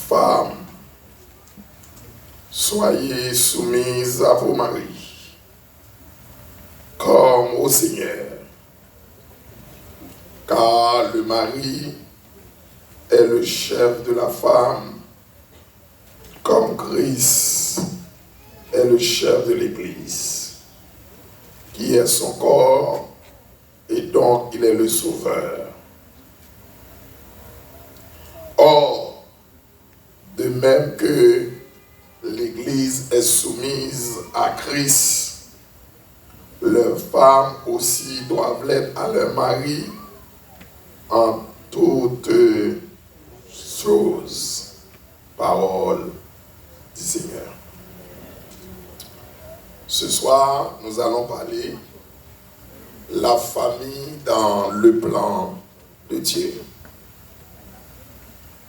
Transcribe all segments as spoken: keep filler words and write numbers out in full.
Femmes, soyez soumises à vos maris, comme au Seigneur, car le mari est le chef de la femme, comme Christ est le chef de l'Église, qui est son corps, et dont il est le Sauveur. Or, de même que l'Église est soumise à Christ, leurs femmes aussi doivent l'être à leur mari en toutes choses. Parole du Seigneur. Ce soir, nous allons parler la famille dans le plan de Dieu.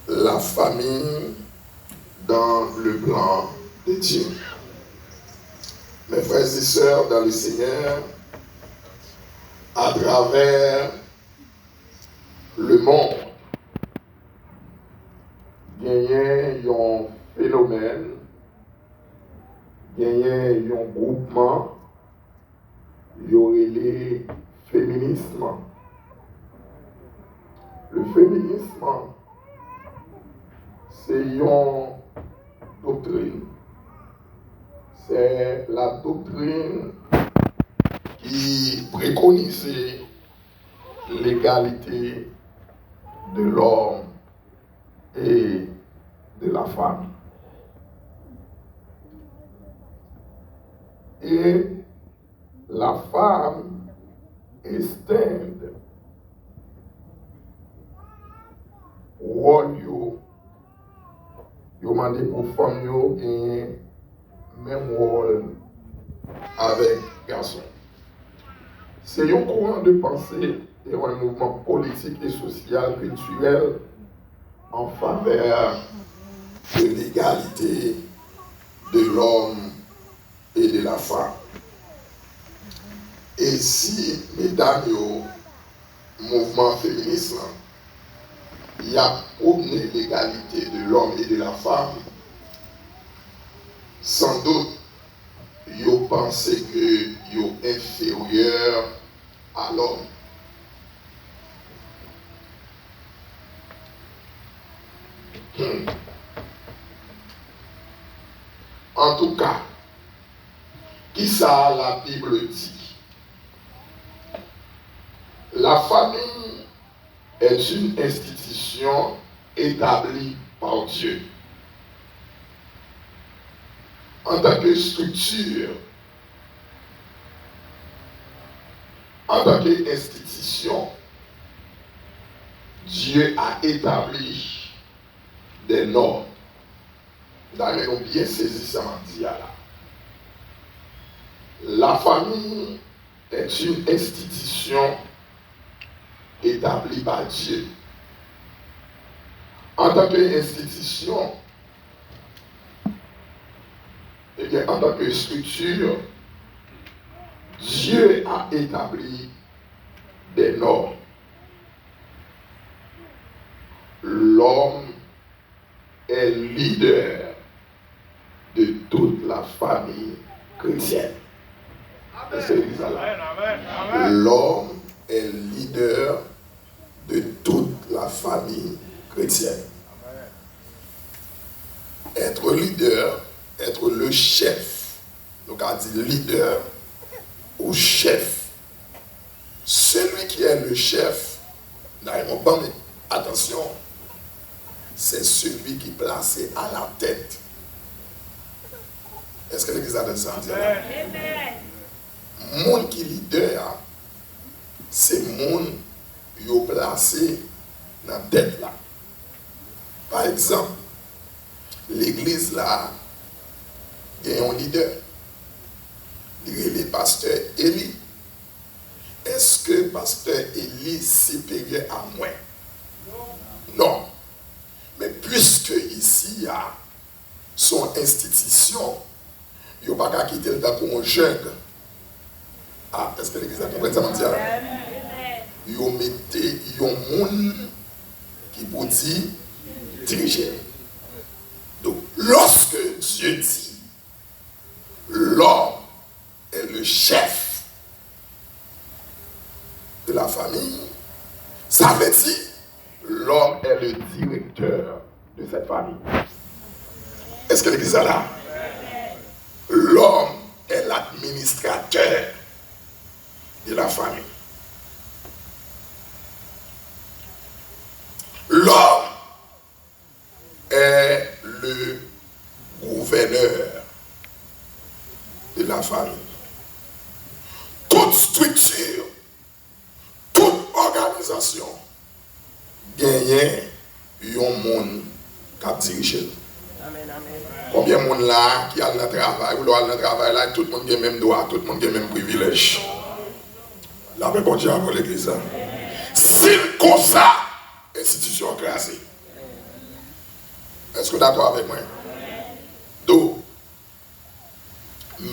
La famille dans le plan de Dieu. Mes frères et sœurs dans le Seigneur, à travers le monde, genyen yon fenomèn, genyen yon gwoupman, yo rele feminism. Le feminism, se yon doktrin. C'est la doctrine qui préconisait l'égalité de l'homme et de la femme. Et la femme extend wòl yo, yo mande pou fanm yo genyen menm wòl avèk gason. Se yon kouran de panse e yon mouvman politik e sosyal kiltirèl an favè de l'égalité de l'homme et de la femme. E si medam yo, mouvman feminis lan, y ap pwone legalite de l'homme et de la femme, san dout, yo panse ke yo enferyè a lòm. Hmm. Antouka, kisa Labib di? La famille est une institution établie par Dieu. En tant que structure, en tant qu'institution, Dieu a établi des normes. M ta renmen nou byen sezi sa m ap di a la. La famille est une institution établie par Dieu. En tant que institution, eh bien, en tant que structure, Dieu a établi des normes. L'homme est leader de toute la famille chrétienne. Èske legliz la la? L'homme est leader de toute la famille chrétienne. Être leader, être le chef. Nou ka di lidè ou chèf. Celui qui est le chef, nan yon bann, atansyon, c'est celui qui est placé à la tête. Èske legliz la tande sa m di a la? Moun ki lidè a, se moun yo plase nan tèt la. Pa egzanp, legliz la gen yon lidè. Li rele pastè Eli. Èske pastè Eli siperyè a mwen? Non. Men piske isi a se yon enstitisyon, yo pa ka kite l tankou yon jeng. A, èske legliz la konprann sa m ap di a la? Yo mete yon moun ki pou di dirije. Lorsque Dieu dit, l'homme est le chef de la famille, sa vle di, l'homme est le directeur de cette famille. Èske legliz la la? L'homme est l'administrateur de la famille. L'homme est le gouverneur de la famille. Tout strikti, tout òganizasyon genyen yon moun k ap dirije l. Konbyen moun la ki al nan travay? Ou lè w al nan travay la, tout moun gen menm dwa, tout moun gen menm privilèj. Lapè Bondye avè w, legliz la. Si l konsa, enstitisyon an kraze. Èske w dakò avèk mwen? Do.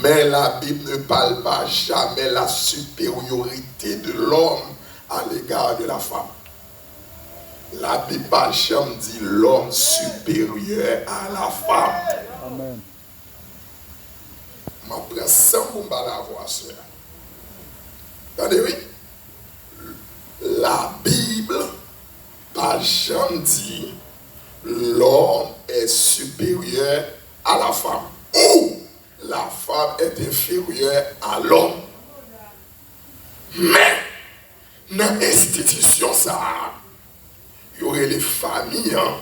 Mais la Bible ne parle pas jamais la supériorité de l'homme à l'égard de la femme. Labib pa janm di l'homme supérieur à la femme. Amen. M ap pran san m pou m pale avè w aswè a. Tande wi. Labib pa janm di l'homme est supérieur à la femme ou la femme est inférieure à l'homme. Men, nan enstitisyon sa a, yo rele fanmi an,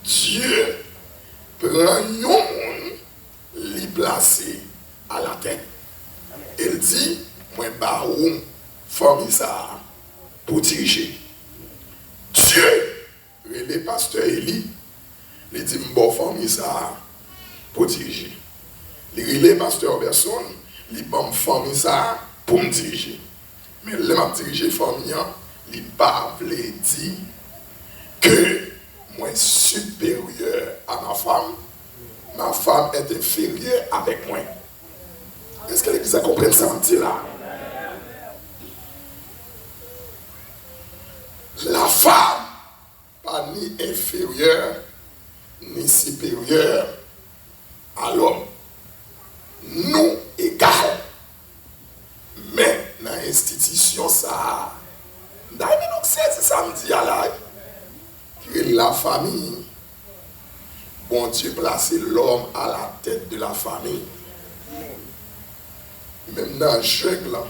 Dye pran yon moun, li plase alatèt. E l di, mwen ba ou fanmi sa a pou dirije. Dye rele pastè Eli, li di, m ba w fanmi sa a pou dirije. Li rele pastè Robertson, li ban m fanmi sa a pou m dirije. Men lè m ap dirije fanmi an, li pa vle di ke mwen siperyè a ma fam, ma fam est inférieure avec moi. Èske legliz la konprann sa m di la? La femme pa ni inférieur ni supérieur à l'homme. Nou egal. Men nan enstitisyon sa a, m ta renmen nou sezi sa m di a la, ki rele lafanmi. Bondye plase l'homme à la tête de la famille. Menm nan jeng lan,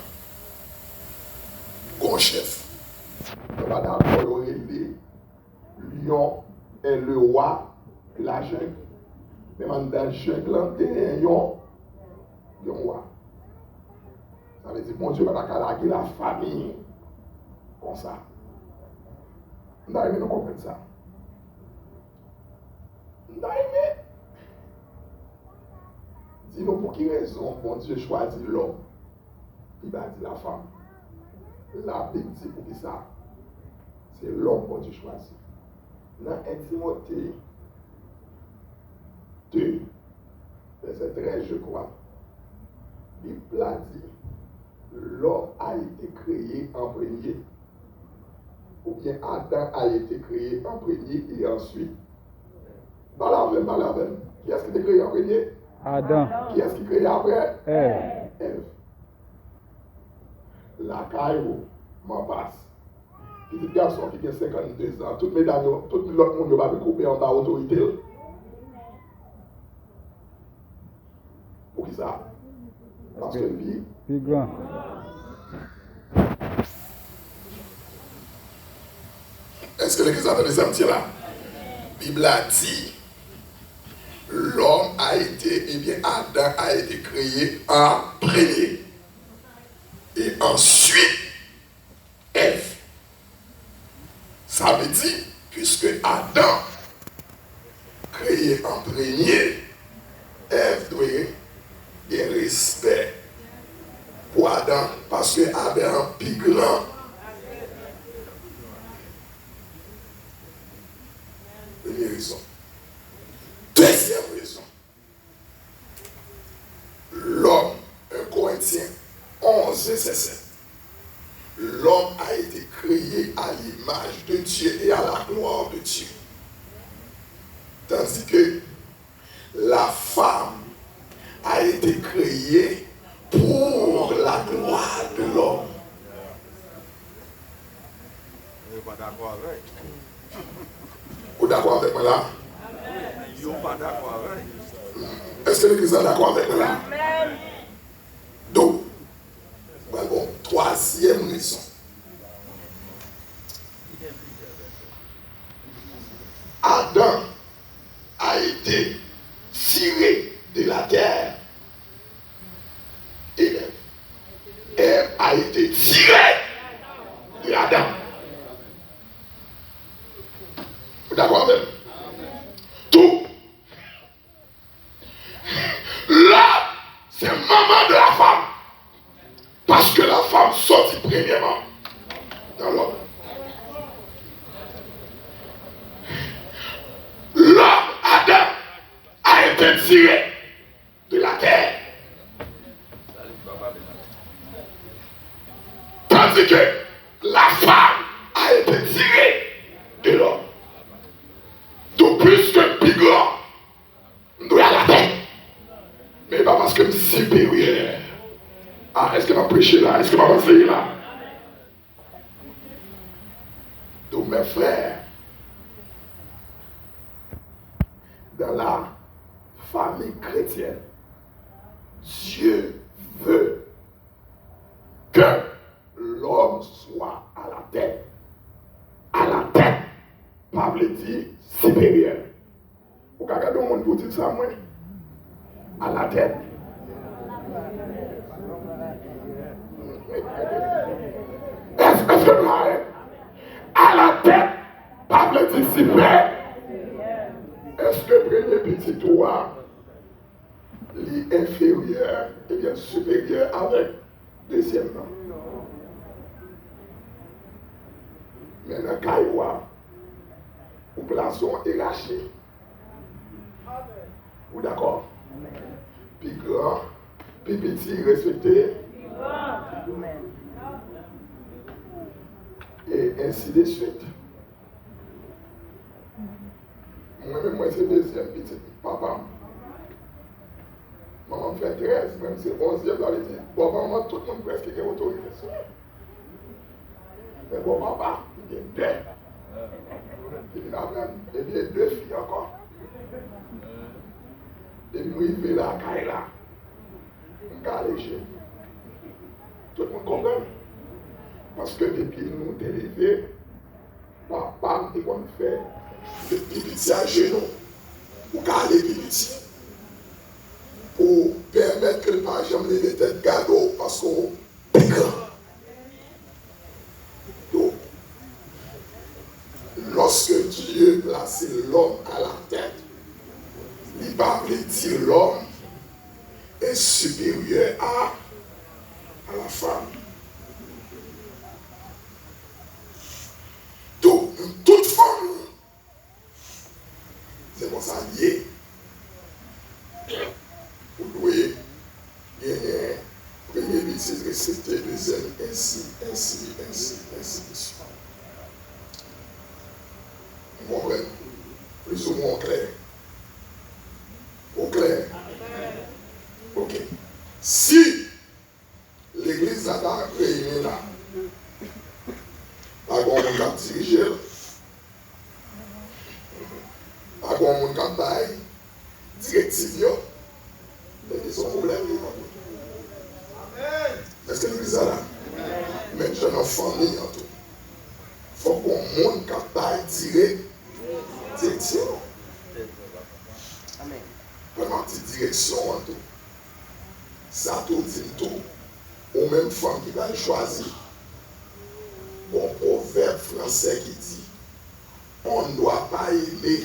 gon chèf. Yo pa dakò, yo rele Lion est le roi de la jungle. Menm anndan jeng lan, genyen yon, yon wa. Sa vle di Bondye pa ta ka lage lafanmi konsa. M ta renmen nou konprann sa. M ta renmen di nou pou ki rezon Bondye chwazi lòm. Li pa di lafanm. Labib di poukisa se lòm Bondye chwazi. Nan en Timote de, vèsè trèz, je crois, Bib la di, l'homme a été créé en premier. Oubyen Adan a été créé en premier et ensuite. Pale avè m, pale avè m. Kiyès ki te kreye an premye? Adan. Kiyès ki kreye apre? Èv. Èv. Lakay ou, Manpas. Pitit gason ki gen senkannde zan, tout medam yo, tout lòt moun yo pa vin koupe anba otorite l? Poukisa? Paske l pi, pi gran. Èske legliz la tande sa m di la? Bib la di, l'homme a été, ebyen, Adan a été créé en premier. Et ensuite, Èv. Sa vle di, puiske Adan kreye an premye, Èv dwe gen respè pou Adan, paske Adan pi gran. Premye rezon. Dezyèm rezon. L'homme, un Corinthiens onze, vèsè sèt. L'homme a été créé à l'image de Dieu et à la gloire de Dieu. Tandis que La femme a été créée pour la gloire de l'homme. Yo pa dakò avèk. Ou dakò avèk mwen la? Yo pa dakò avèk. Èske legliz la dakò avèk mwen la? Donk, mwen pral ba w twazyèm rezon. Adam a été tiré de la terre. Èv, Èv a été tirée de Adam. Ou dakò avè m? Tou. Lòm se manman de la femme. Paske la femme soti premyèman nan lòm. Lòm, Adam, a été tiré de la terre. Tandis que la femme a été tirée de l'homme. Donk, piske m pi gran, m dwe alatè. Men e pa paske m siperyè. A, èske m ap preche la? Èske m ap anseye la? Donc, mes frères, dans la famille chrétienne, Dieu veut que l'homme soit à la tête. À la tête, pa vle di siperyè. Ou ka gade yon moun pou di l sa, mwen. Alatèt. Èske, èske nou la, alatèt pa vle di sipè? Èske premye pitit ou a, li enferyè, ebyen siperyè avèk dezyèm nan? Men nan kay ou a, ou plase yon erachi. Ou dakò? Pi gran, pi piti respekte. E ensi de swit. Mwen menm, mwen se dezyèm pitit papa m. Manman m fè trèz, mwen m se onzyèm, sa vle di bò manman tout moun prèske gen otorite sou mwen. Men bò papa, li gen dè. Li vin apre m, epi e de fi ankò. Epi m rive lakay la, m kale je m. Tout moun konprann. Paske depi nou te leve, papa m te konn fè pi piti a jenou. Ou ka ale pi piti pou pèmèt ke l pa janm leve tèt gade w, paske w pi gran. Donk, lorsque Dieu place l'homme à la tête, li pa vle di l'homme est supérieur à, à la femme. Donk, nan tout fanmi, se konsa l ye. Ou dwe genyen premye pitit, respekte dezyèm, ensi, ensi, ensi, ensi de suit. Ou konprann? Plizoumwen ou klè? Ou klè? Ok. Si legliz la ta reyini la, pa gen yon moun k ap dirije l, pa gen yon moun k ap bay direktiv yo, legliz se yon pwoblèm li, tande. Èske legliz la la? Menm jan nan fanmi an tou, fòk gen yon moun k ap bay direk-, direksyon. Lè m ap di direksyon an tou, sa tou di m tou, ou menm fanm ki pral chwazi. Gon pwovèb fransè ki di, on ne doit pas aimer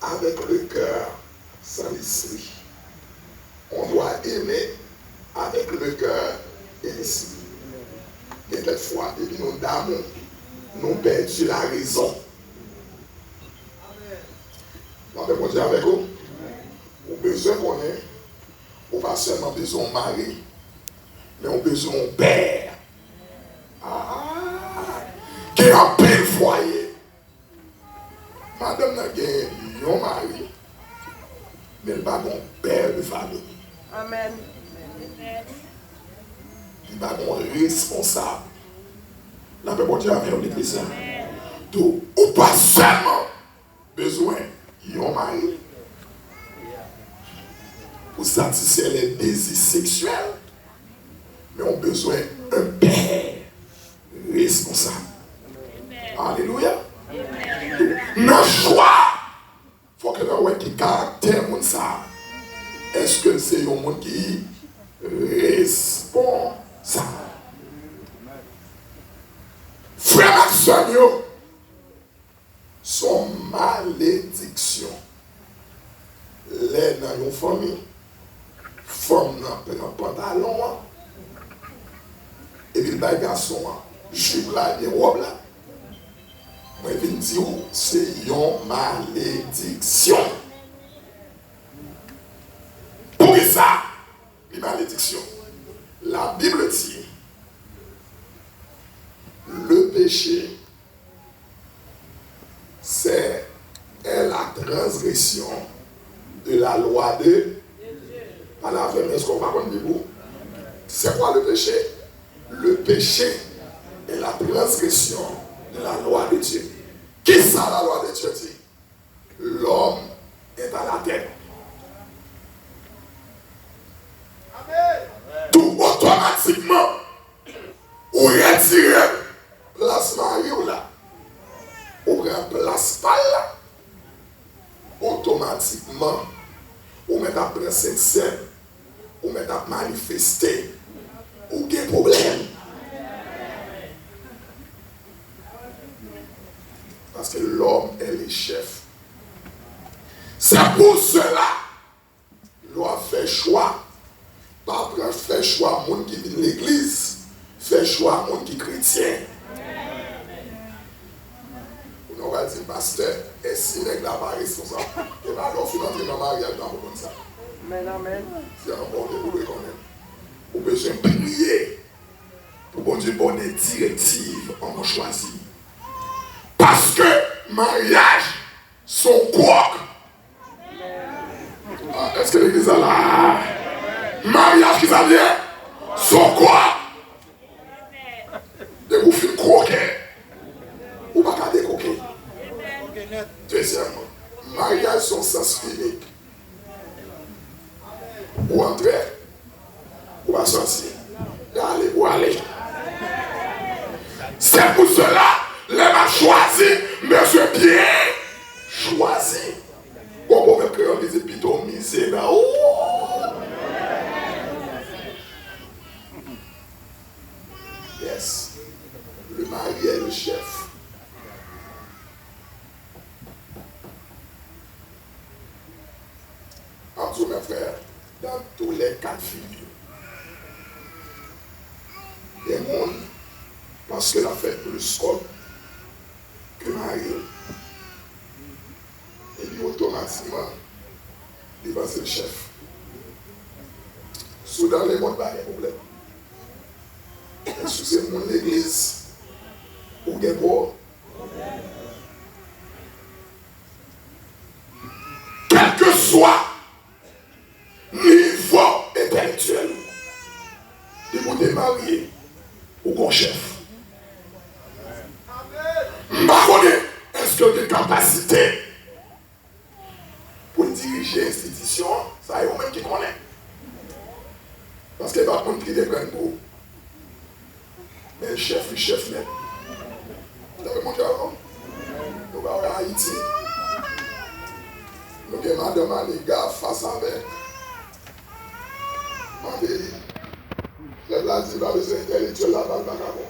avec le cœur sans l'esprit. On doit aimer avec le cœur et l'esprit. Gen kèk fwa, depi nou damou, nou pèdi larezon. Lapè Bondye avèk ou. Ou bezwen konnen, ou pa sèlman bezwen yon mari, men ou bezwen yon pè. Ah! Gen anpil fwaye, madanm nan gen yon mari, men l pa gen yon pè de fanmi. Amèn. Li pa gen yon responsab. Lapè Bondye avè w, legliz la. Tou, ou pa sèlman bezwen yon mari pou satisfè lè dezi seksyèl, men ou bezwen yon pè responsab. Alelouya! Nan chwa, fòk nou wè ki karaktè moun sa a. Èske l se yon moun ki responsab? Frè m ak sè m yo, se yon malediksyon lè nan yon fanmi, fanm nan pran pantalon an, epi l bay gason an jip la ebyen wòb la. Mwen vin di w, se yon malediksyon. Poukisa li malediksyon? La Bible dit, le péché, c'est, est la transgression de la loi de. Pale avè m, èske w pa konn Bib ou? C'est quoi le péché? Le péché est la transgression de la loi de Dieu. Kisa la loi de Dieu di? L'homme est à la tête. Tou otomatikman, ou retire plas mari w la, ou pran plas pa l la, otomatikman, ou mèt ap pran sentsèn, ou mèt ap manifeste, ou gen pwoblèm. Paske l'homme est le chef. C'est pour cela, lè w ap fè chwa, pa pran fè chwa moun ki vin legliz, fè chwa moun ki kretyen. Ou nan w pral di m, pastè, e si nèg la pa responsab? E pa lè w fin antre nan maryaj la pou konn sa. Amèn, amèn. Se ankò ke ou dwe konnen. Ou bezwen priye pou Bondye ba w de direktiv anvan w chwazi. Paske maryaj se yon kwòk. Ah, èske legliz la la? Maryaj ki sa l ye? Se yon kwòk. Depi w fin kwoke, ou pa ka dekwoke. Dezyèmman, maryaj se yon sans inik. Ou antre, ou pa sòti. Gade ou ale. Se pou sela, lè m ap chwazi, m bezwen byen chwazi. Gon pwovèb kreyòl ki di, pito mize nan wout. Yes. Le mari est le chef. M ap di w, mes frères, dans tous les cas de figure, gen moun, paske l ap fè plis kòb ke mari l, epi otomatikman, li panse l chèf. Si w dans le monde, pa gen pwoblèm. Men si w se moun legliz, ou gen pwoblèm. Kèlkeswa nivo entèlektyèl ou, depi w te marye, ou gon chèf. M pa konnen èske w gen kapasite pou l dirije enstitisyon an, sa e ou menm ki konnen. Paske e pa moun ki te pran pou ou. Men chèf li chèf nèt. Leve Bondye avè w. Nou pa wè Ayiti. Nou gen madanm ale ga fas avèk mande li. Lè l a di l pa bezwen entèlektyèl la, ba l vakabon.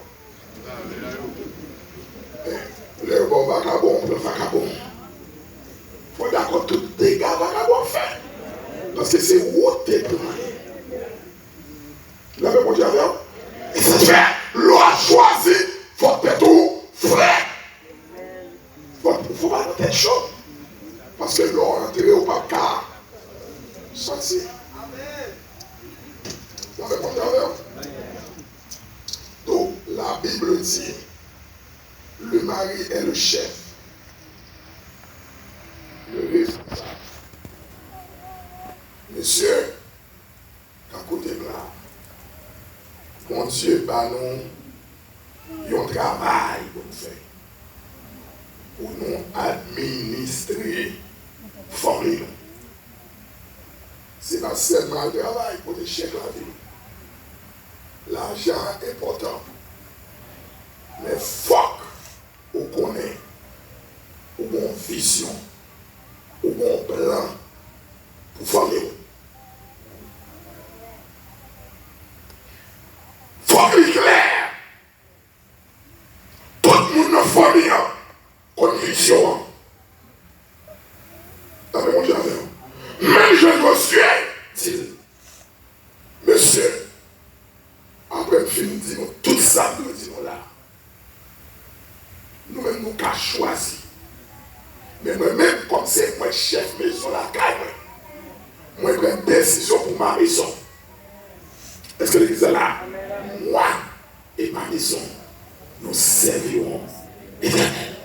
Lè yo ba w vakabon, ou pran vakabon. Fò w dakò tout dega vakabon ap fè. Paske se ou te pran. Lapè Bondye avè w. E sa k fè, lè w ap chwazi, fò tèt ou frè. Fò, fò pa nan tèt cho. Paske lè w antre, ou p ap ka sòti. Lapè Bondye avè w. Donc, la Bible dit, le mari est le chef, le responsable. Mesye, k ap koute m la, Bondye ba nou yon travay pou n fè, pou nou administre fanmi nou. Se pa sèlman al travay pote chèk la vini. Lajan an enpòtan, men fòk ou konnen ou gen yon vizyon, ou gen yon plan pou fanmi w. Fòk li klè. Tout moun nan fanmi an konn vizyon an. Tande Bondye avè w. Menm jan Jozye di l, mesye, apre m fin di nou tout sa m dwe di nou la, nou menm nou ka chwazi. Men mwen menm, kòm se mwen chèf mezon lakay mwen, mwen pran desizyon pou ma maison. Èske legliz la la? Mwa e ma maison, nous servirons l'Éternel.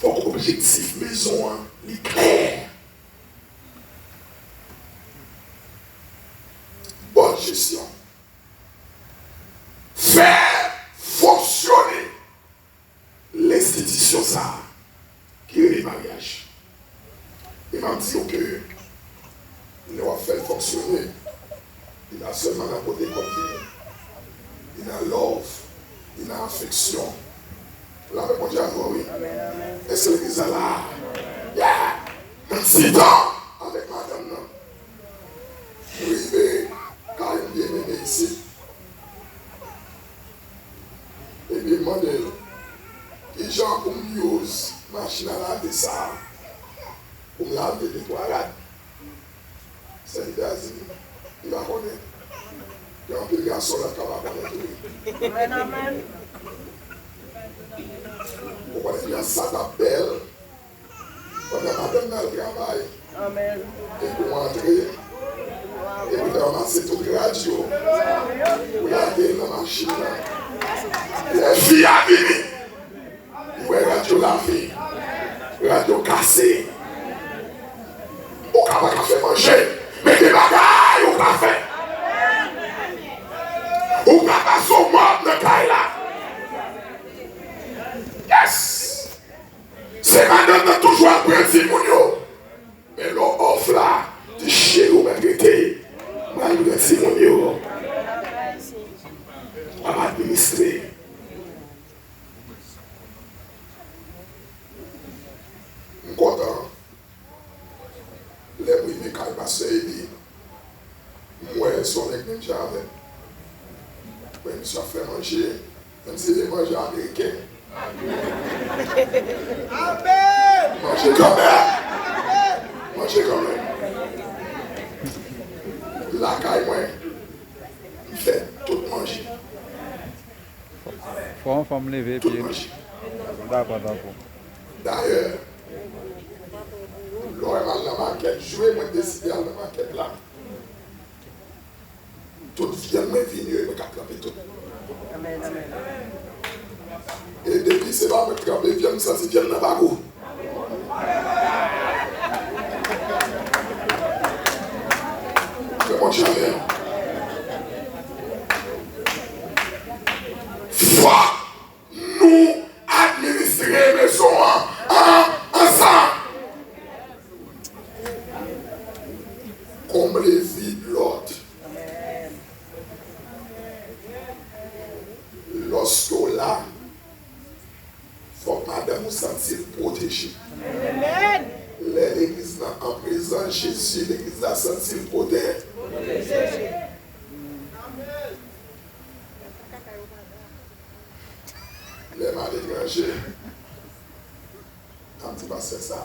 Fòk objektif mezon an li klè. Bòn jesyon. Fè fonksyone lenstitisyon sa a ki rele maryaj. E m ap di w ke lè w ap fè l fonksyone, li pa sèlman nan pote kòb vini. Li nan love, li nan afeksyon. Lapè Bondye avè w, wi. Èske legliz la la? Yeah! Nan ti tan avèk madanm nan, m rive kay yon byeneme isit. Epi m mande l, kijan pou m use machin a lave sa a pou m lave de twa rad? Sèvitè a di m, li pa konnen. Gen anpil gason la k pa konnen tou, wi. Amèn, amèn. Ou konnen jan sa t ap bèl. Pandan madanm nan al travay, amèn, epi w antre, epi w ranmase tout rad yo, ou lage nan machin nan. Lè fi a vini, li wè rad yo lave, rad yo kase. Ou ka pa ka fè manje, men gen bagay ou ka fè. Ou ka pase yon mòb nan kay la. Yes! Se madanm nan toujou ap pran timoun yo. Men lè w off la, di cheri ou mèt rete. Mwen al pran timoun yo. W ap administre. M kontan. Lè m rive kay pastè Eli, m wè se yon nèg menm jan avè m. Mwen, misye ap fè manje, menm si se manje ameriken. Amèn! Manje kanmenm! Manje kanmenm! Lakay mwen, m fè tout manje. Fò yon fanm leve pye l. M dakò tankou. Dayè, lè w wè m al nan makèt, jwe mwen deside al nan makèt la. Tout vyann mwen vin yo, e mwen k ap tranpe tout. E depi se pa mwen k tranpe vyann, m santi vyann nan pa gou. Fè Bondye avè nou. Fòk nou administre mezon an, an, ansanm. Konble vid lòt. Lòske w la, fòk madanm ou santi l pwoteje. Amèn. Lè legliz la an prezans Jezi, legliz la santi l pwote-, pwoteje. Lè m aletranje, m ap di pastè sa,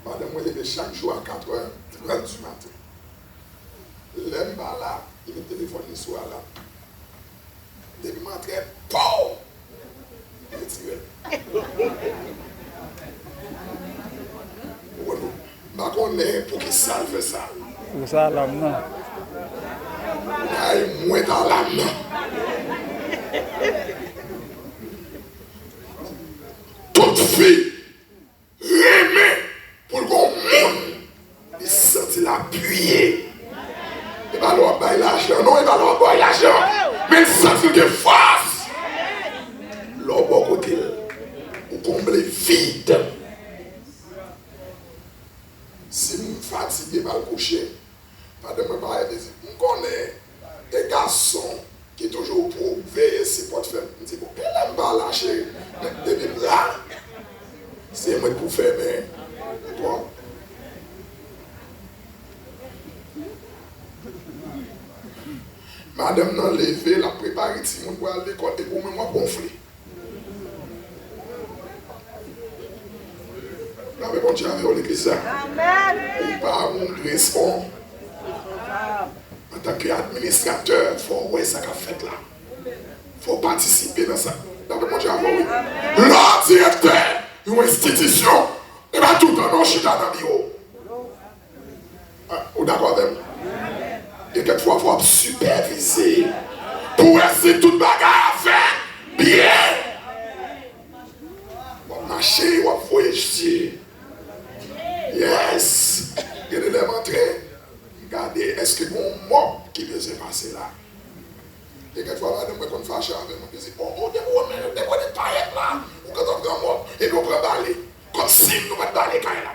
madanm mwen leve chak jou a katrè trant di maten. Lè m pa la, li met telefòn li sou alam. Depi m antre, pow! Li retire l. Ou konn, m pa konnen poukisa l fè sa. Pou sa alam nan. Ay, mwen t alam nan. Tout fi renmen pou l gon moun li santi l apiye. E pa lè w ap bay lajan, non, e pa lè w ap bay lajan. Men l santi l gen fòs. Lè w bò kote l, ou konble vid. Si m fatige, m al kouche. Madanm mwen pa rete di, m konnen e gason ki toujou pou veye si pòt fèmen. M di, bon, e lè m pa la, cheri? Men depi m la, se mwen k pou fèmen. Bon. Madanm nan leve, l ap prepare timoun pou al lekòl, epi ou menm w ap wonfle. N ap Bondye avè w, legliz la. Ou pa moun respon. Antanke administratè, fò w wè sa k ap fèt la. Fò w patisipe nan sa. N ap Bondye avè w, wi. Lè w direktè yon enstitisyon, e pa toutan non w chita nan biwo. Ah, ou dakò avè m? Gen kèk fwa, fò w ap sipèvize pou wè si tout bagay ap fèt byen. W ap mache, w ap voye je. Yes! Gen de lè m antre, m gade, èske gen yon mòp ki bezwen pase la? Gen kèk fwa, madanm mwen konn fache avè mwen, li di, o, o, depi w men, depi w met payèt la, ou gentan pran mòp, epi w pran bale. Kòmsi nou pa t bale kay la.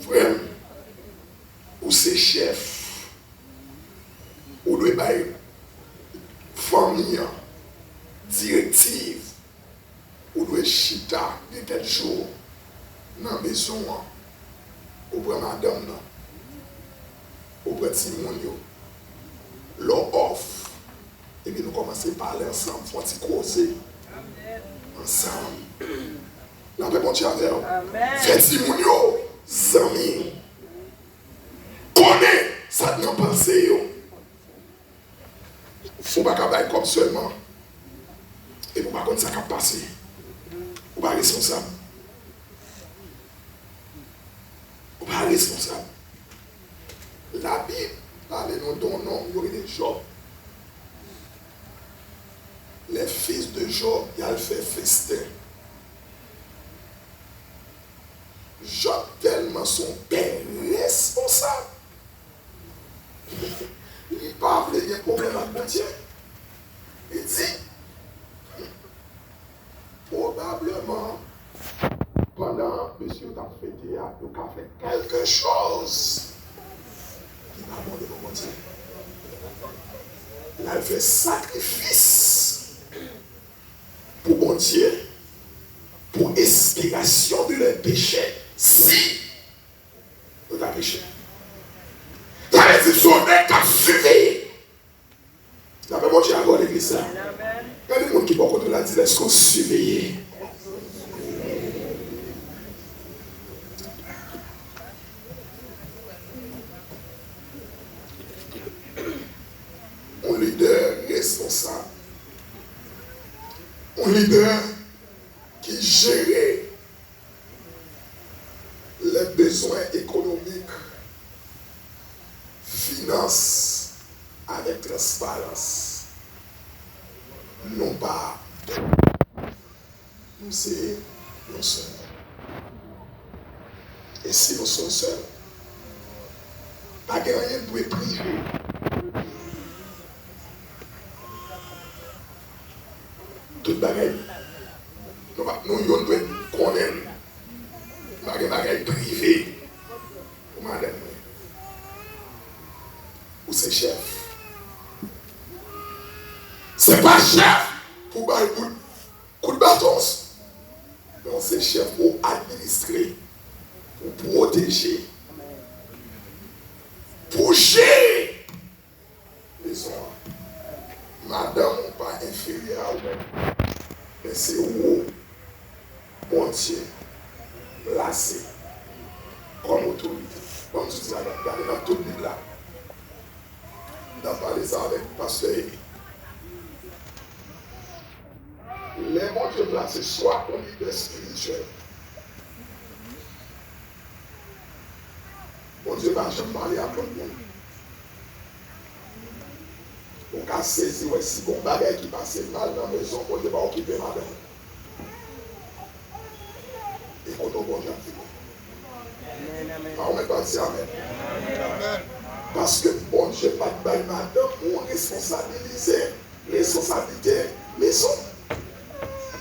Frè m, ou se chèf. Ou dwe bay fanmi an direktiv. Ou dwe chita gen tèl jou nan mezon an. Ou pran madanm nan. Ou pran timoun yo. Lè w off, epi nou kòmanse pale ansanm, fè yon ti koze ansanm. Lapè Bondye avè w. Fè timoun yo zanmi. Konnen sa k nan panse yo. Ou pa ka bay kòb sèlman, epi ou pa konn sa k ap pase. Ou pa responsab. Ou pa responsab. Labib pale nou de yon nonm yo rele Jòb. Les fils de Job, y al fè festen. Jòb tèlman se yon pè responsab. Li pa vle gen pwoblèm ak Bondye. Li di, pwobableman, pandan mesye yo t ap fete a, yo ka fè kèlke choz ki pa bon devan Bondye. L al fè sakrifis pou Bondye, pou ekspyasyon de lè peche, si nou ta peche. Sa vle di se yon nèg k ap siveye. Lapè Bondye avè w, legliz la. Gade moun ki bò kote w la, di l, èske w siveye? Yon lidè responsab. Yon lidè ki jere lè bezwen ekonomik, finans avèk transparans. Non pa, nou se yon sèl. E si nou se yon sèl, pa gen anyen k dwe prive. Tout bagay, nou pa, nou youn dwe konnen l. Pa gen bagay prive pou madanm mwen. Ou se chèf. Se pa chèf pou bay kout, kout baton. Men w se chèf pou w administre, pou w pwoteje, pou w jere. Rezon an, madanm ou pa enferyè a ou menm, men se ou Bondye plase kòm otorite. Ban m di w sa, gade nan tout Bib la. M t ap pale sa avèk pastè Eli. Lè Bondye plase swa yon lidè espirityèl, Bondye pa janm pale ak lòt moun. Ou ka sezi wè si gon bagay ki pase mal nan mezon, Bondye pa okipe madanm ou. Bondye ap di bon. Pa ou menm pa di amèn. Paske Bondye pa t bay madanm ou responsabilize, responsablite mezon.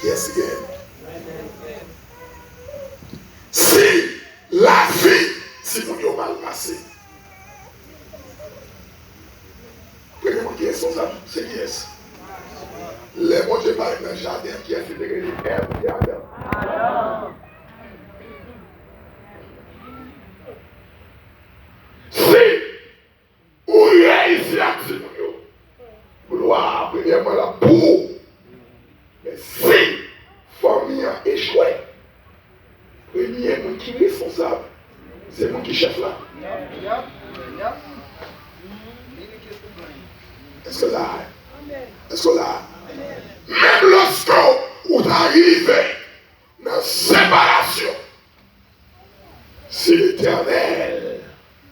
Kiyès ki genyen? Si lavi timoun yo mal pase, premye moun ki responsab, se kiyès? Lè Bondye parèt nan jaden an, kiyès ki te rele Èv oubyen Adan? Si ou reyisi ak timoun yo, glwa a, premyèman, l ap pou ou. Men si fanmi an echwe, premye moun ki responsab, se moun ki chèf la. Èske w la? Èske w la? Menm lòske ou ta rive nan separasyon, si Letènèl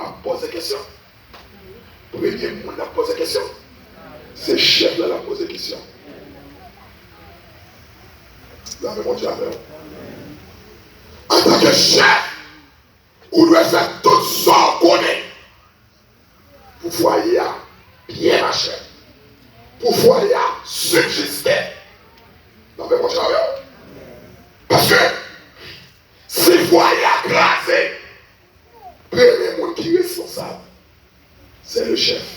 ap poze kesyon, premye moun l ap poze kesyon, se chèf la l ap poze kesyon. Lave Bondye avè w. Antanke chèf, ou dwe fè tout sa w konnen pou fwaye a byen mache, pou fwaye a sibsiste. Lave Bondye avè w. Paske si fwaye a kraze, premye moun ki responsab, se le chèf.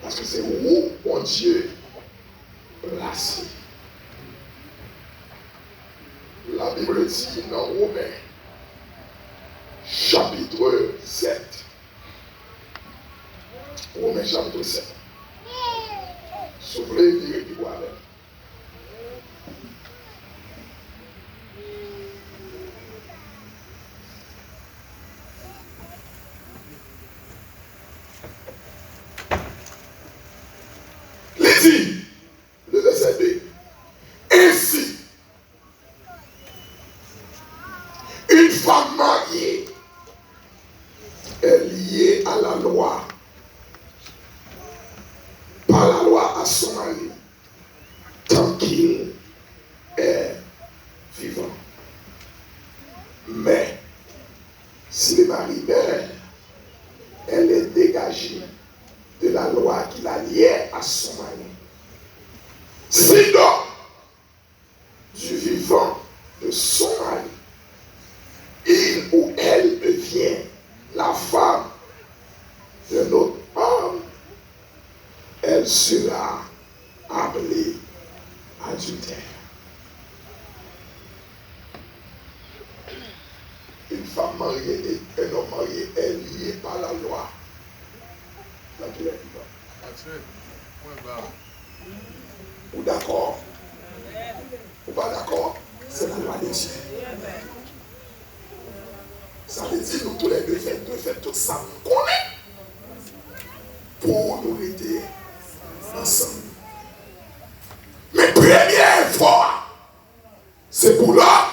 Paske se ou Bondye plase. Labib di nan Women, chapit sèt. Women, chapit sèt. Si w vle, vire pi bò avè m. Li di, le vèsè de, ensi, une femme mariée est liée à la loi, par la loi à son mari, tant qu'il est vivant. Mais si le mari meurt, elle est dégagée de la loi qui la liait à son mari. Si donc du vivant de son mari, il ou elle devient la femme d'un autre homme, elle sera appelée adultère. Une femme mariée et un homme marié est lié par la loi. Dans quel époque? Ou dakò? Ou pa dakò? Se lalwa de Dye. Sa vle di nou toulède fè, dwe fè tout sa nou konnen pou nou rete ansanm. Men premye efò a, se pou lòt,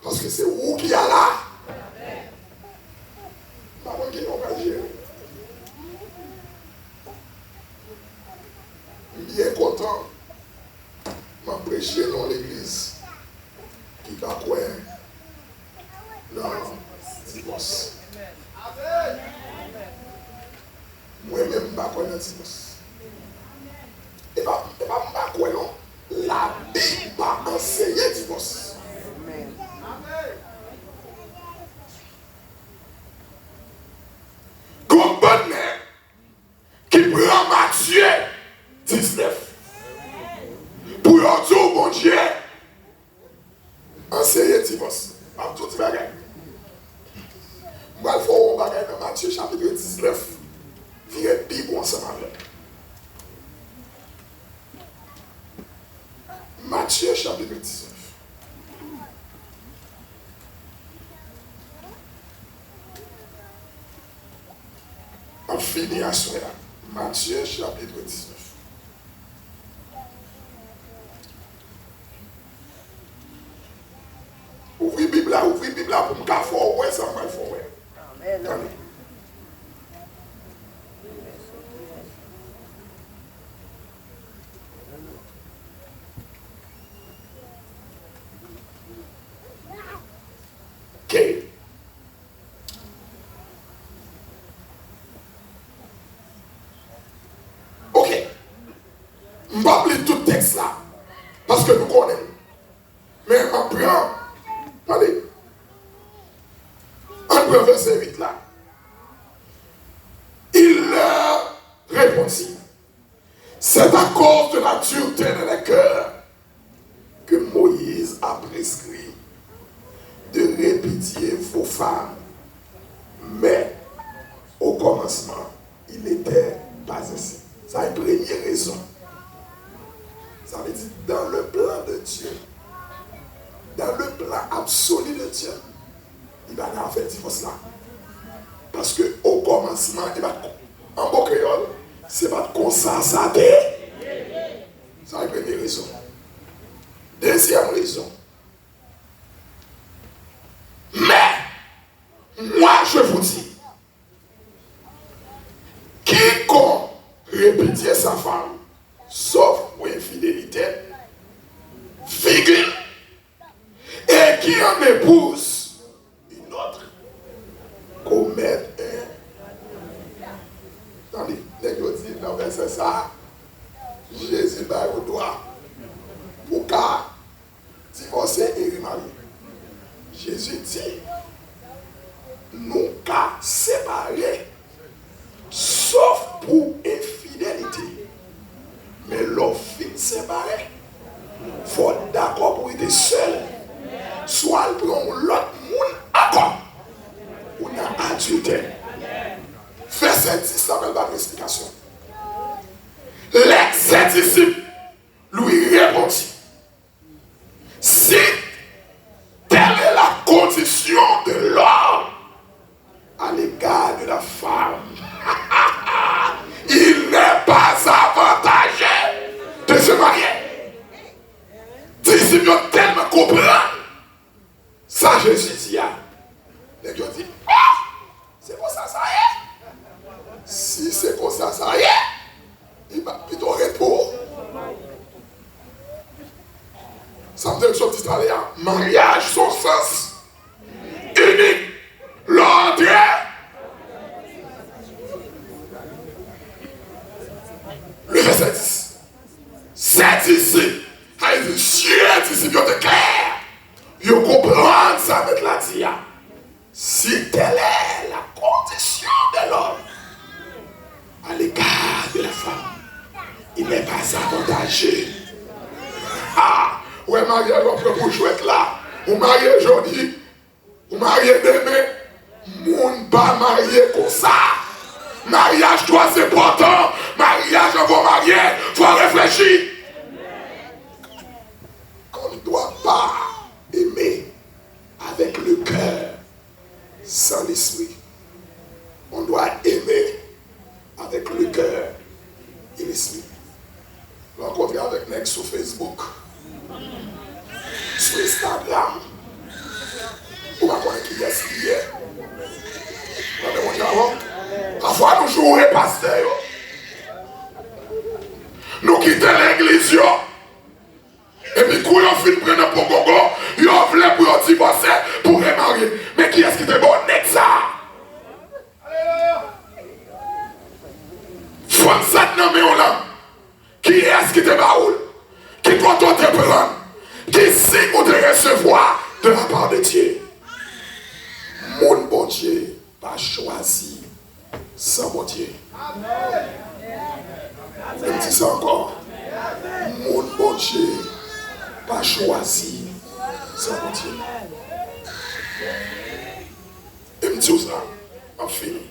paske se ou ki a la. M pa konn kijan w pral jere. M byen kontan m ap preche nan yon legliz ki pa kwè nan divòs. Mwen menm, m pa kwè nan divòs. E pa, e pa m pa kwè non. Labib pa anseye divòs. Gon bann nèg ki pran Matye diznèf pou yo di w Bondye anseye divòs. M ap di w ti bagay. M pral fè w yon bagay nan Matye chapit diznèf. Vire Bib ou ansanm avè m. Matye chapit diznèf. M ap fini aswè a. Matye chapit diznèf. Ouvri Bib la, ouvri Bib la pou m ka fè w wè sa m pral fè w wè. Amèn. Tande. M p ap li tout tèks la, paske nou konnen l. Men m ap pran, tande, ann pran vèsè uit la. Il leur répondit, c'est à cause de la dureté de leur cœur que Moïse a prescrit de répudier vos femmes. Mais au commencement, il n'était pas ainsi. Sa se premye rezon. Sa vle di, dans le plan de Dieu, dans le plan absolu de Dieu, li pa gen afè divòs la. Paske o kòmansman, e pa t, an bon kreyòl, se pa t konsa sa te. Sa se premye rezon. Dezyèm rezon. Mais, moi, je vous dis, quiconque répudie sa femme, sauf pour infidélité, virgule, et qui en épouse une autre, commet un. Tande, nèg yo di nan vèsè sa a, Jezi ba yo dwa pou ka divòse e remarye. Jezi di, nou ka separe, sof pou enfidelite. Men lè w fin separe, fò w dakò pou w rete sèl. Swa l pran yon lòt moun ankò, ou nan adiltè. Vèsè dis la pral ba nou esplikasyon. Les disciples lui répondit, si telle est la condition de l'homme à l'égard de la femme, il n'est pas avantageux de se marier. Disip yo tèlman konprann sa Jezi di a. Nèg yo di, ah! Se konsa sa ye? Si se konsa sa ye, li pa pito ret pou ou? Sa m te sot di talè a, maryaj se yon sans inik. Lè w antre, le vèsè dis. Sèt isi, sa vle di, je disip yo te klè. Yo konprann sa Mèt la di a. Si telle est la condition de l'homme à l'égard de la femme, il n'est pas avantageux. Ha! Ou wè maryaj w ap pran pou jwèt la. Ou marye jodi, ou marye demen. Moun pa marye konsa. Maryaj twò enpòtan. Maryaj anvan w marye, fò w reflechi. On ne doit pas aimer avec le cœur sans l'esprit. On doit aimer avec le cœur et l'esprit. Rankontre avèk nèg sou Facebook, sou Instagram, ou pa konnen kiyès li ye. Tande Bondye avè w. Pafwa nou joure pastè yo. Nou kite legliz yo. Epi kou yo fin pran nan pongongon, yo vle pou yo divòse, pou remarye. Men kiyès ki te ba w nèg sa a? Fanm sa k nan men w lan, kiyès ki te ba ou l? Ki kote w te pran l? Ki siy ou te resevwa de la part de Dieu? Moun Bondye pa chwazi san Bondye. Ann di sa ankò. Moun Bondye pa chwazi san Bondye. E m di w sa, m ap fini.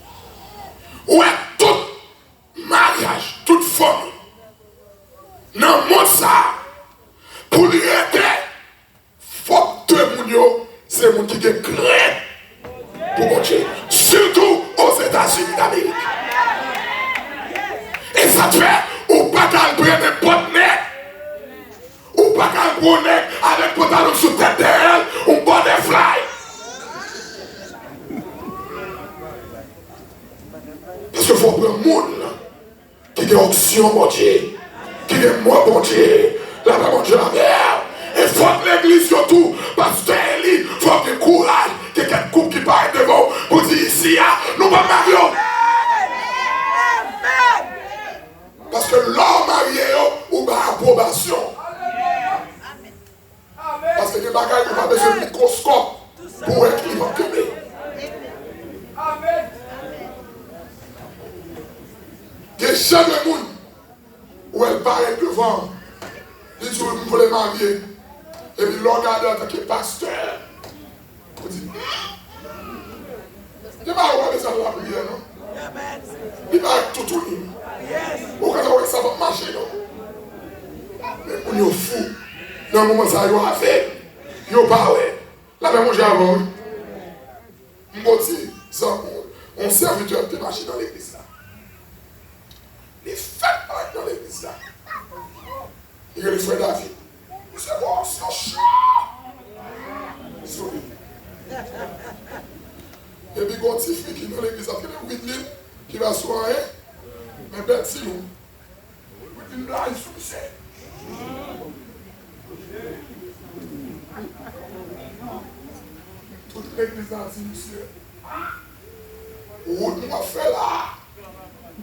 Ou wè tout maryaj, tout fanmi nan mond sa a, pou l rete, fòk de moun yo se moun ki gen krent pou Bondye, sitou Ozetazini Damerik. E sa k fè ou pa ka al pran nenpòt nèg, ou pa ka al pran yon nèg avèk pantalon sou tèt dèyè l, yon butterfly. Paske fò w pran moun ki gen onksyon Bondye, ki gen mwen Bondye, lapè Bondye avè w. E fòk legliz yo tou, pastè Eli, fòk gen kouraj, gen kèk koup ki parèt devan w pou di isi a, nou p ap marye w. Paske lè w marye yo, ou ba pwobasyon. Paske gen bagay ou pa bezwen mikwoskòp pou wè ki li p ap kenbe. Gen jan de moun ou wè l parèt devan, li di w m vle marye. Epi lè w gade antanke pastè, ou di, hmm, gen bagay ou pa bezwen al lapriyè non. Li parèt toutouni. Ou gentan wè sa p ap mache non. Men moun yo fou. Nan moman sa yo avèg. Yo pa wè. Lapè Bondye avè w wi. M gon ti zanmi, yon sèvitè te mache nan legliz la. Li fèk parèt nan legliz la. Li rele frè David. Misye gon onksyon cho sou li. Epi gon ti fi ki nan legliz la, ki rele Widlin, ki pa sou anyen, men bèl ti non. Wi, vin blayi sou misye. Tout legliz la di misye, wout m ap fè la,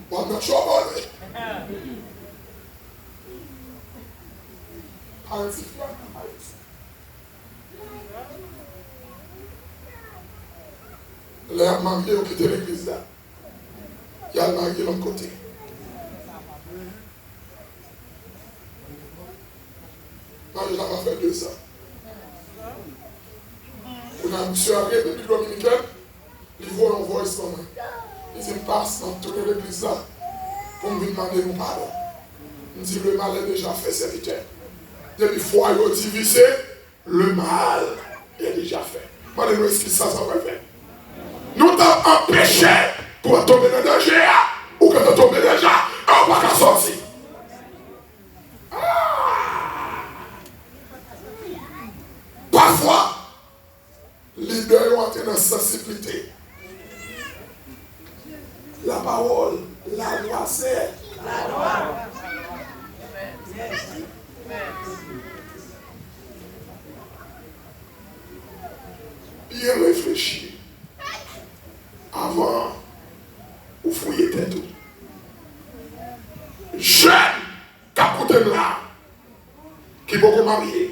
w ap nan tchòbòl wi. Pale ti fi a nan pale sa. Lè y ap marye, yo kite legliz la. Y al marye lòt kote. Maryaj la va fè dezan. Kounye a, misye al Repiblik Dominikèn, li voye yon voice ban mwen. Li di m, "Pas, m ap tounen legliz la pou m vin mande nou padon." M di, "Le mal est déjà fait, sèvitè." Depi fwa yo divize, le mal est déjà fait. Mande nou eskiz sa, sa pral fè. Nou t ap anpeche pou w tonbe nan danje a, ou gentan tonbe deja, e w pa ka sòti. Ah! Pafwa, lidè yo antre nan sansiblite. La parole, la loi, c'est la loi. Byen reflechi avan ou fouye tèt ou. Jèn k ap koute m la, ki poko marye,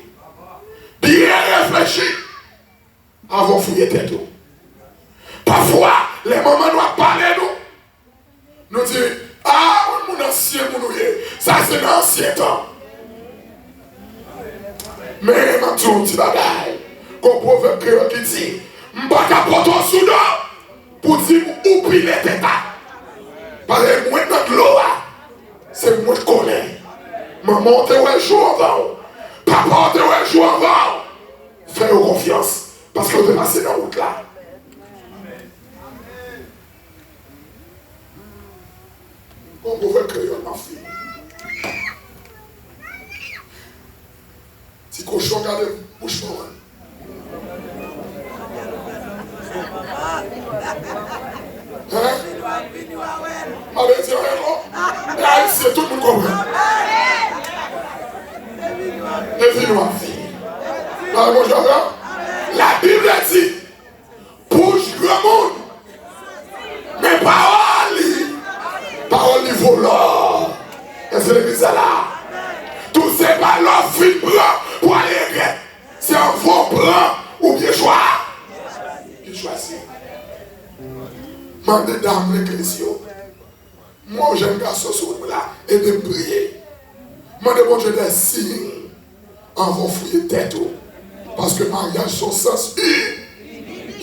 byen reflechi avan w fouye tèt ou. Pafwa, lè manman nou ap pale nou, nou di, "A, yon moun ansyen moun ou ye, sa se nan ansyen tan." Men, m ap di w yon ti bagay. Gon pwovèb kreyòl ki di, "M pa ka pote w sou do pou di m ou pile teta." Paske mwen nan dlo a, se mwen k konnen. Manman w te wè jou anvan w. Papa w te wè jou anvan w. Fè yo konfyans, paske yo te pase nan wout la. Gon pwovèb kreyòl, m ap fini. Ti kochon gade bouch manman l. Hein? M ap di anyen ankò. E Ayisyen, tout moun konprann. E vini w ap vini. Pale Bondye avè w. Labib di, bouch granmoun, men pawòl li, pawòl li vo lò. Èske legliz la la? Tou se pa lè w fin pran pou ale regrèt. Se anvan w pran ou byen chwa-, byen chwazi. Mande dam legliz yo. Mwen, yon jèn gason sou wout mwen la, ede m priye. Mande Bondye dè siy anvan w fouye tèt ou. Paske maryaj se yon sans i-,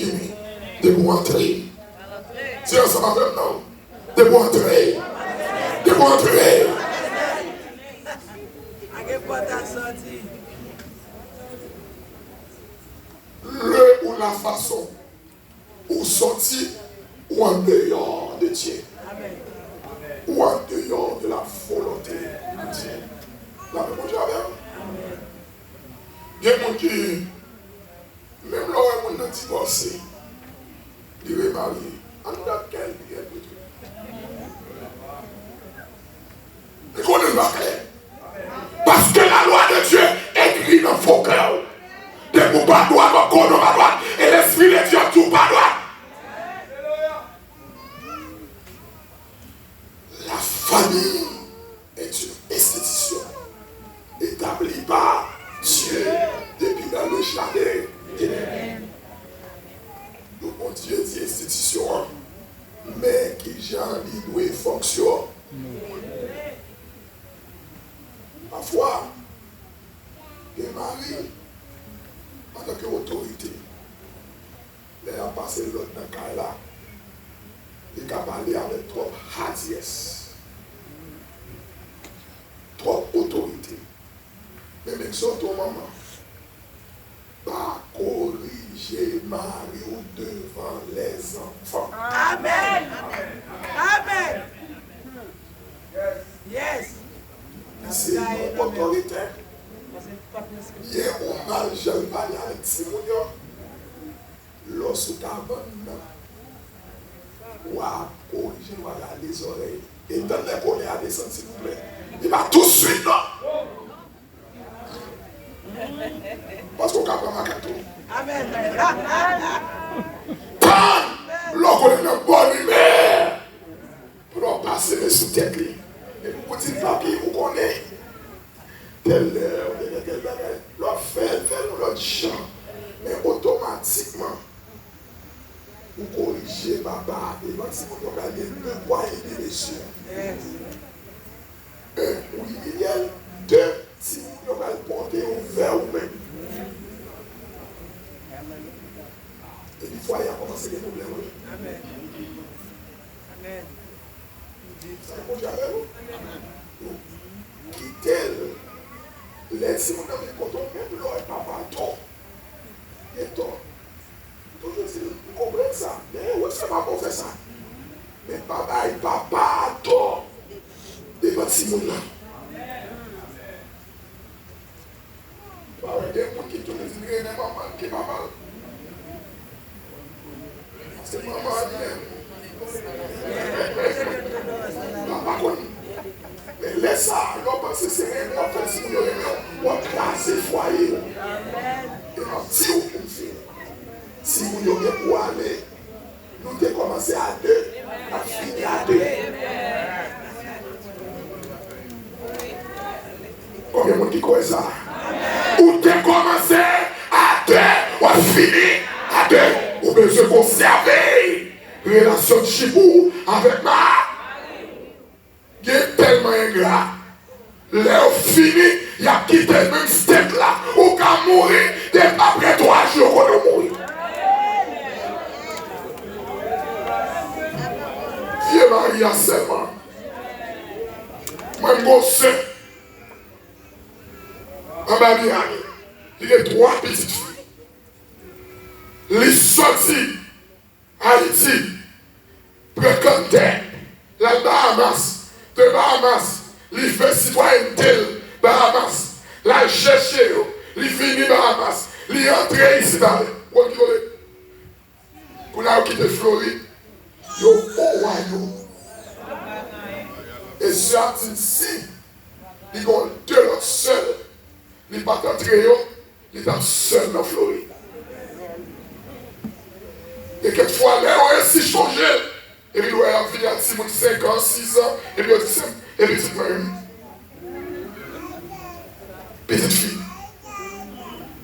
ini. Depi w antre. Se ansanm avè m non. Depi w antre. Depi w antre. Le ou la fason ou sòti, ou andeyò de Dye. Ou andeyò de la volonté de Dye. Lapè Bondye avè w. Gen moun ki, menm lè w wè moun nan divòse, li remarye, anndan kè l li gen pwoblèm. Li konnen l pa klè. Paske la lwa de Dye ekri nan fo kè w. Depi w pa dwat, w ap konnen w pa dwat. E Lespri de Dye ap di w pa dwat. La famille est une institution. Tabli pa Dye depi nan le jaden Eden. Donk, Bondye di enstitisyon an, men kijan li dwe fonksyone. Pafwa, gen mari, antanke otorite, lè y ap pase lòd nan kay la, li ka pale avèk twòp hadyès, twòp otorite. Men m egzòte w, manman, pa korije mari w devan lèzanfan. Amèn. Amèn. Yes. Li se yon otorite. Byen ou mal jan l pale avèk timoun yo. Lòs ou ka vann nan, w a korije, w a rale zòrèy. E tann lè kolè a desann, silvouplè. Li pa touswit, non. Paske w ka pran makak tou. Amèn. Tann lè w konnen nan bòn imè. Pandan w pase men sou tèt li. Epi w di l, papi, ou konnen, tèl lè, ou te gen tèl bagay. Lè w fè l, fè l yon lòt jan. Men otomatikman, ou korije papa a devan timoun yo, pral gen de pwa e de mezi. En, ou imilye l. De, timoun yo pral pote yo vè ou menm. Epi fwaye a kòmanse gen pwoblèm, wi. Amèn. Amèn. Sa k Bondye avè nou. Kite l. Lè timoun nan vin kote w, menm lè w wè papa a tò, gen tò. Toujou di l, m konprann sa. Men wi, se pa bon fè sa. Men pa bay papa a tò devan timoun nan. Pa wè gen moun ki toujou di l renmen manman l ke papa l. Paske manman an li menm. Papa konn. Men lè sa a, lè w panse se renmen w ap fè timoun yo renmen w, w ap kraze fwaye w. E m ap di w pou m fini. Timoun yo gen pou ale. Nou te kòmanse a de, n ap fini a de. Konbyen moun ki kwè sa? Ou te kòmanse a de, w ap fini a de. Ou bezwen konsève relasyon chipou avèk ma. Gen tèlman engra. Lè yo fini, y ap kite menm state la. Ou ka mouri, depi apre twa jou, yo konnen w mouri. Vye mari a sèlman. Mwen, m gon sè anba Miami. Li gen twa pitit fi. Li soti Ayiti, pran kantè, l al Bahamas, de Bahamas, li fè sitwayènte l Bahamas, l al chèche yo, li vini Bahamas, li antre isit avè, ou konn ki kote? Kounye a yo kite Florid, yo o Wayòm. E sè a di m si li gen de lòt sè l, li pa t antre yo, li t ap sèl nan Florid. E kèk fwa, lè yo resi chonje l, epi l wè y ap vini ak timoun senk an, sis an, epi yo di, se, e pitit mwen, wi. Pitit fi.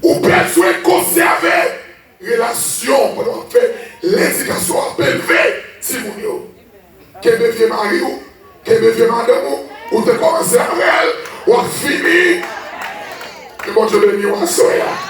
Ou bezwen konsève relasyon pandan w ap fè ledikasyon, w ap elve timoun yo. Kenbe vye mari w, kenbe vye madanm ou, ou te kòmanse avè l, w ap fini. Ke Bondye beni w aswè a.